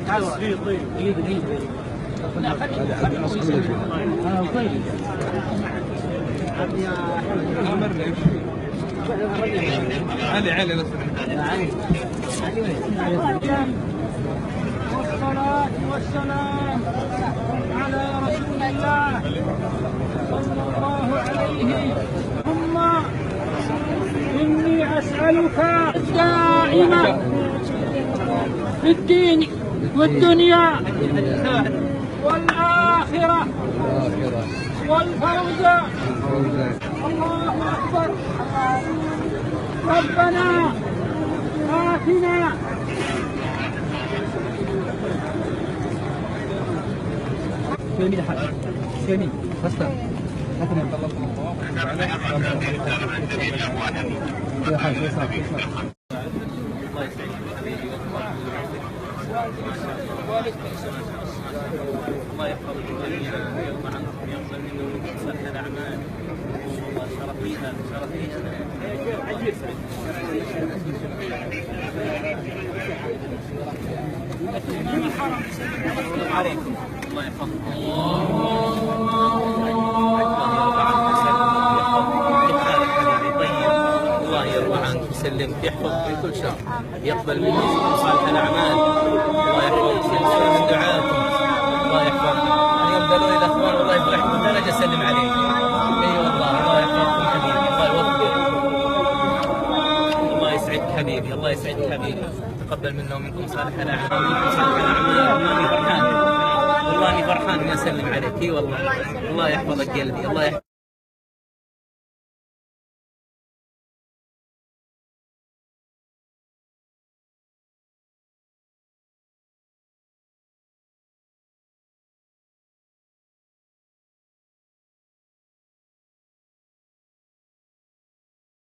علي علي بس والصلاة والسلام على رسول الله صلى الله عليه. ثم إني أسألك الدائمة في الدين والدنيا والآخرة والفوز. الله أكبر. ربنا آتنا الله يحفظكم جميعا ويرضى عنكم ويقبل منا ومنكم صالح الاعمال. والله شرفيها شرفيها. السلام عليكم. الله يحفظكم. الله يرضى عنك ويسلمك ويحفظك. كيف حالك حبيبي؟ طيب. الله يرضى عنك ويسلمك يحفظك من كل شر. يقبل منا صالح الاعمال. الله يحفظك. يسلم من دعاكم. الله يحفظك. اليوم قالوا لي الاخوان والله فرحت قلت انا اجي اسلم عليك. اي والله. الله يحفظكم حبيبي. الله يوفقك. الله يسعدك حبيبي. الله يسعدك حبيبي. تقبل منا ومنكم صالح الاعمال. منكم صالح الاعمال. والله اني فرحان. والله اني فرحان اني اسلم عليك. اي والله. الله يحفظك قلبي. الله يحفظك.